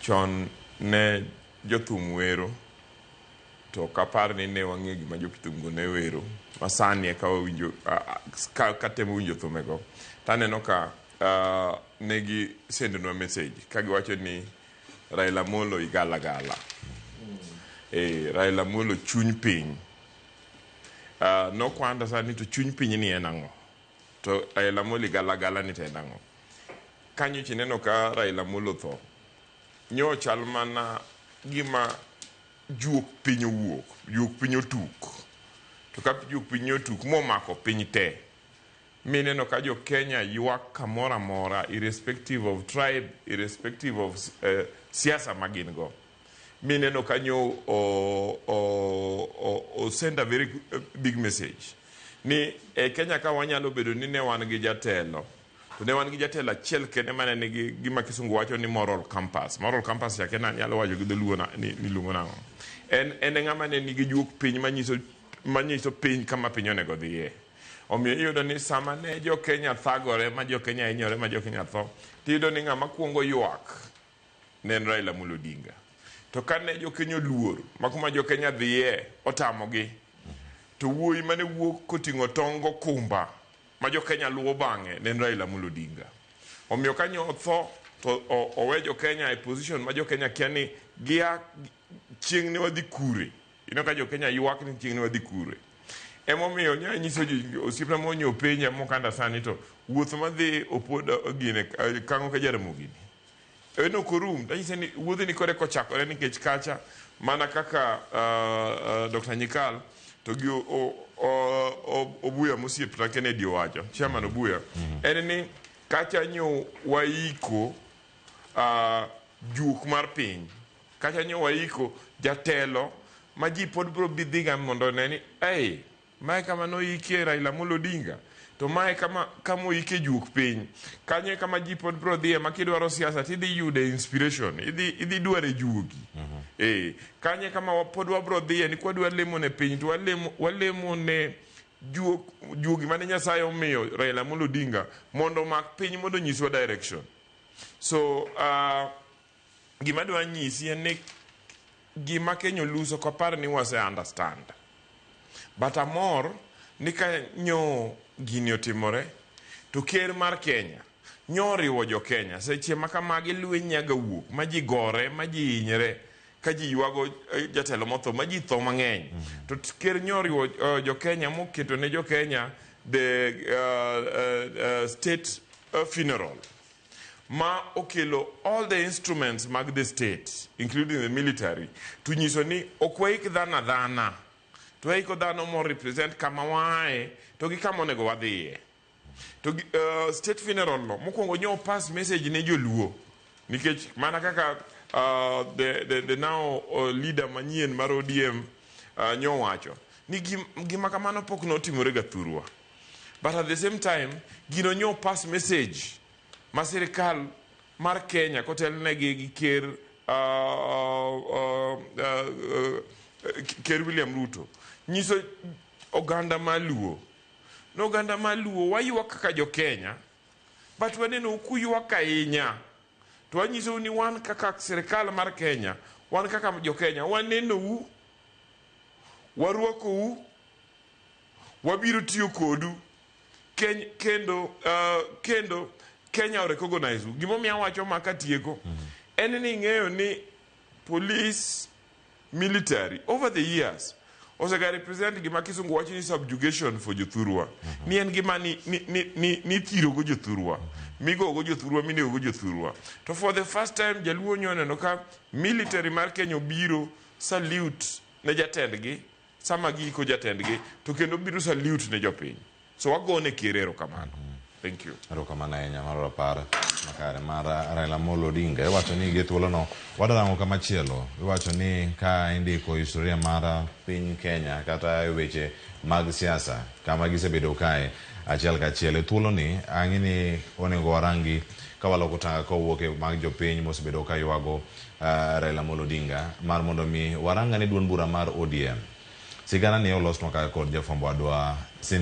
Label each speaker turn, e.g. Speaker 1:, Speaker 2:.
Speaker 1: Chon ne jothum wero to ok apar ni ne wang'eyo gima jothumgo ne wero ma sani eka wawinjo katemo winjo thumego to aneno ka ne gi sendonwa message ka giwacho ni Raila Amolo igalagala. Raila Amolo chuny piny. Nok wa understand ni to chuny piny ni en ang'o? To Raila Amolo igalagala ni to en ang'o? Kanyocha ineno ka Raila Amolo otho, nyo chal mana gima juok piny owuok, juok piny otuk. To ka juok piny otuk momako piny te, mineno ka jo Kenya ywak kamoro amora irrespective of tribe, irrespective of siasa ma gin go. Mineno ka nyo o send a very big message ni e Kenya ka wanyalo bedo ni ne wan gi jatelo to ne wan gi jatelo achiel kende mane nigi gima kisungu wacho ni moral compass. Moral compass cha kenda nyalo wacho gi dholuo ni iluongo nang'o? En e ng'ama ne nigi juok piny manyiso piny kama piny onego dhiye. Omiyo iyudo ni sama ne jo Kenya thagore, ma jo Kenya hinyore, ma jo Kenya tho, tiyudo ni ng'ama kuongo ywak ne en Raila Amolo Odinga. To kane jo Kenya oluor, ma kuma jo Kenya dhiye otamogi, to wuoyi mane wuok koting'o tong' gokumba ma jo Kenya luwo bang'e ne en Raila Amolo Odinga. Omiyo kanyo otho to owe jo Kenya e position ma jo Kenya kia ni gia chieng' ne wadhi kure. Ineno ka jo Kenya ywak ni chieng' ne wadhi kure. Emomiyo nya nyiso ji osiepna monyo penja mokanda sani to wuoth madhi Opoda gine Kang'o ka Jaramogi ni. En ok orum, tanyise ni wuodhni kore kochakore nikech kacha mana kaka Dr. Nyikal to gi Obuya mosiepna Kennedy owacho, chairman Obuya, en ni kacha nyo waiko juok mar piny. Kacha nyo waiko jatelo ma ji pod biro bidhiga mondo one ni ei, mae kama noikie Raila Amolo Odinga, to mae kama oikie juok piny. Kanyo e kama ji pod biro dhiye ma kidwaro siasa tidhi yude inspiration, idhi dware juogi. Kanyo e kama pod wabiro dhiye ni kwadwa lemo ne piny to walemo ne juogi mane Nyasaye omiyo Raila Amolo Odinga mondo omak piny mondo onyiswa direction. So gima adwa nyisi en ni gima Kenya oluso ok apar ni wase understand. But amor ni ka nyo gini otimore to ker mar Kenya nyo oriwo jo Kenya. Seche ma kamagi lweny nyaga wuok ma ji gore ma ji hinyre ka ji ywago jatelo motho ma ji tho mang'eny. To ker nyo oriwo jo Kenya moketo ne jo Kenya the state funeral ma okelo all the instruments mag the state including the military to nyiso ni ok waik dhano adhana to waiko dhano mo represent kama waaye to gi kama onego wadhiye. To state funeral no mokwongo nyo pass message ne joluo nikech mana kaka the now leader manyien mar ODM nyo wacho ni gima kamano pok notimore ga thurwa. But at the same time gino nyo pass message ma sirikal mar Kenya kotelnegi gi ker Ker William Ruto nyiso oganda maluo no oganda maluo waywak kaka jo Kenya but waneno kuywak ahinya to wanyisou ni wan kaka sirikal mar Kenya wan kaka jo Kenya wanenou warwakou wabiro tiyo kodu kendo Kenya o recognize u. Gimomiyo awacho ma katieko en ni ing'eyo ni police military over the years osega represent gima kisungu wacho ni subjugation for jothurwa ni en gima ni thirogo jothurwa migogo jothurwa minegogo jothurwa to for the first time jaluo nyo neno ka military mar Kenya obiro salute ne jatendgi sama giiko jatendgi to kendo biro salute ne jopiny so wagone ker erokamano. Thank you.
Speaker 2: Erokamano ahinya mar rapar makare mar Raila Amolo Odinga. Iwacho ni gi thuolono wadarango kamachielo. Iwacho ni ka indiko historia mar piny Kenya kata e weche mag siasa kama gisebedo kae achiel kachiel. E thuoloni ang'e ni onego warangi ka waloko tanga kowuok e mag jopiny mosebedo ka ywago Raila Amolo Odinga mar mondo mi warang ane duond bura mar ODM. Sigana ni olosnwa kaka kod jafwambo wadwa Cynthia.